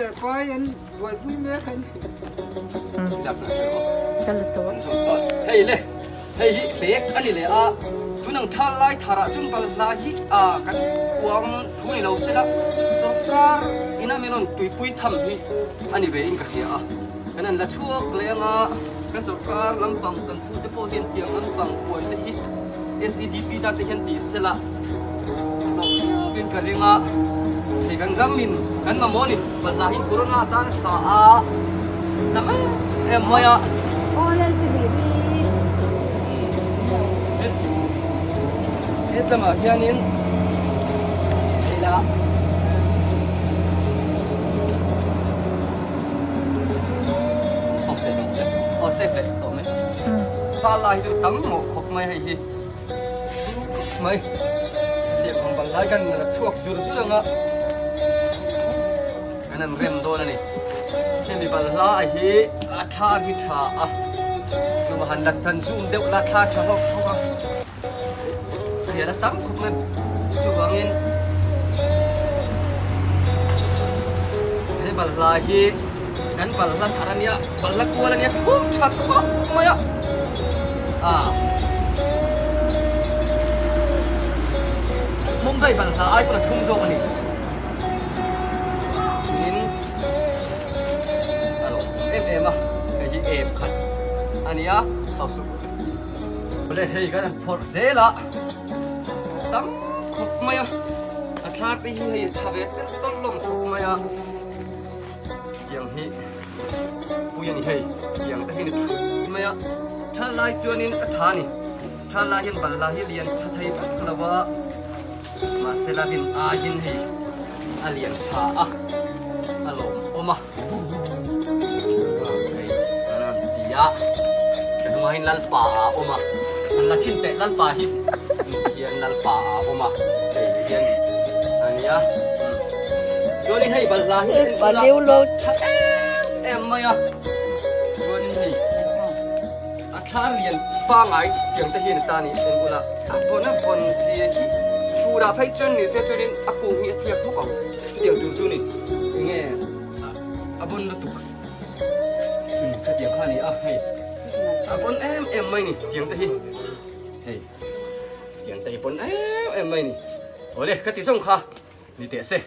leh pai an buaipui mek a ni. Hei le, hei hi bag a ni leh a, tun ang tha lai tharah chuan balhla hi a kan uang thu ni lo sela, sawrkar ina min rawn tuipui tham hi a ni ve in ka hria a, kan han la chhuak leh anga kan sawrkar lampang kan pute pawh hian tiang lampang buai te hi SEDP tan te hian ti sela hlawh viauin ka ring a, hei kan ramin kan mamawh a ni, balhla hi corona atan a tha a, tam em em mai a. Hetlamah hianin ila aw safe leh tawh mai pa lai chu tam mawh khawp mai hei hi khawp mai tiang ang bal lai kan la chhuak zur zur anga kan an rem dawn a ni hemi bal hla hi a thla hi tha a chuma han la than zoom deuh la thla tha hlawk hlawk a Rian a tam khawp mai chuvangin he balhla hi kan balhla thar a nia balhla kual a nia thum tha khawp mai a a Mumbai balhla ai pawn a thum zawk a ni tin a lo awm em em a hei hi em khat a nia Awle hei kan han phawrh zel a, tam khawp mai a, a thlar te hi hei a tha ve telh tawlh hlawm khawp mai a, tiang hi pui a ni hei, tiang te hi ni thup mai a, thal lai chuanin a tha a ni, thal lai hian balhla hi lian tha thei vak lo a, mahse la rin aiin hei a lian tha a, a lawmawm a. Hei kan han ti a, ka hnungah hian Lalpa a awm a, an la chhin teh Lalpa hi hian Lalpa a awm a, hei ti hian a nia. Chuanin hei balhla hi en ula tha em em mai a, chuanin hei a thlar lian pangai tiang te hian ta ni en ula a pawn a pawn zia hi furah phei chuan ni se chuanin a kung hi a tliak bawk ang. Chutiang tur chu ni enge a bon lutuk khatiang kha a ni a hei a bon em em mai ni tiang te hi hei tiang te hi bon em em mai ni awle ka ti zawng kha ni teh se.